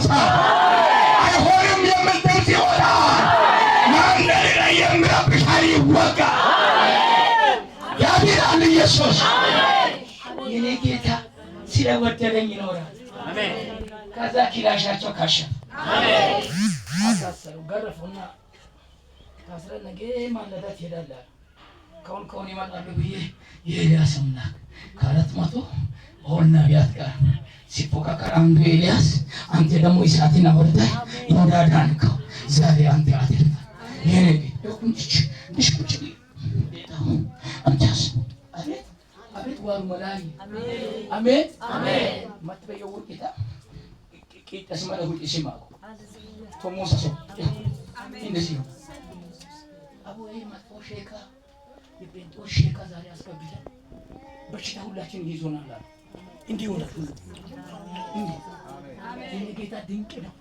ይፈወሳል። አይሆንም የሚል ድምፅ ይወጣል። መንደር ላይ የሚረብሽ ኃይል ይወጋል። ያድናል ኢየሱስ። የኔ ጌታ ስለወደደኝ ይኖራል። ከዛ ኪላሻቸው ካሸፈ፣ አሳሰሩ፣ ገረፉና ታስረን ነገ ማለዳ ትሄዳለህ። ከሁን ከሁን ይመጣሉ ብዬ የኤልያስ አምላክ ከ400 ኦል ነቢያት ጋር ሲፎካከር አንዱ ኤልያስ፣ አንተ ደግሞ እሳትን አወርደህ እንዳዳንከው ዛሬ አንተ አትርፈ። የኔ ጌታ እንዲሽ ቁጭ ጌታ አንተስ አቤት አቤት ዋሩ መላይ አሜን አሜን ማትበየው ጌታ ቂጠስ መለሁት ሲማቁ ቶሞሳ ሰው እንደዚህ ነው። አቦ ይሄ መጥፎ ሼካ የጴንጤዎች ሼካ ዛሬ አስገብተን በሽታ ሁላችን ይዞናል አሉ። እንዲህ ይሆናል ሁሉ እንዲህ። የኔ ጌታ ድንቅ ነው።